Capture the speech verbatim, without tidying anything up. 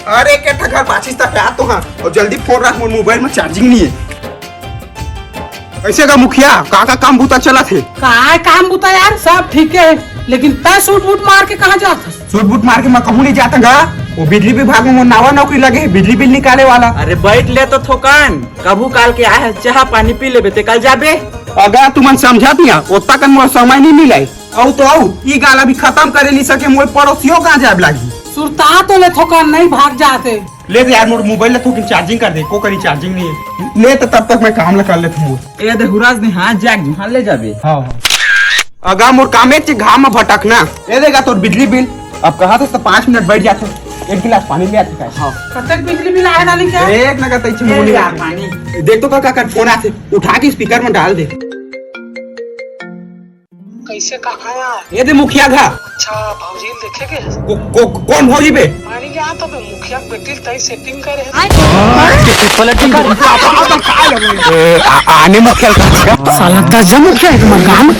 अरे, के ठा घर बाचिस त का तो हाँ, अउ जल्दी फोन रख, मोर मोबाइल में चार्जिंग नहीं है। कैसे गा मुखिया, का का काम बूता चलत हे? का काम बूता यार, सब ठीक है, लेकिन तै सूट बूट मार के कहाँ जात हस? सूट बूट मार के मैं कहूँ नहीं जाता गा। वो बिजली विभाग में मोर नवा नौकरी लगे है, बिजली बिल निकाले वाला। अरे बैठ ले तो थोकन, कभू काल के आए है चाह पानी पी लेबे ते काल जाबे। अगर तुमन समझत नहीं, ओत्ता कन मोर समय नहीं मिले। अउ तो अउ, ई गाल अभी खत्म करे नहीं सके, मोर पड़ोसियों कहाँ जाए लागी। सुरता तो ले थोकन, नहीं भाग जाते। ले दे यार, मोर मोबाइल ला थोकिन चार्जिंग कर दे, को करी चार्जिंग नहीं है। ले तो तब तक मैं काम ला कर लेता हूँ। ए दे हुराज ने हाथ जाग, हाथ ले जाबे। हाँ, हाँ। अगा मोर कामे चे घाम में भटकना। ए देगा तोर बिजली बिल। अब कहा तो, तो पाँच मिनट बैठ जाते, एक गिलास पानी ले आते का। हाँ। कतक बिजली बिल आए डाली क्या? एक नगा तैसे ए मुंह यार, नहीं पानी। देख तो का, का, का फोन आते, उठा के स्पीकर में डाल दे। कैसे का खाया? ये दे मुखिया घा। अच्छा, भौजी ल देखे के? को, को, कौन भौजी बे? मानी के आ तो बे, मुखिया के बेटी ल तई सेटिंग करे। ए, आ, आने मुखिया का। साला दस जन मुखिया है तुम्हारे गांव में।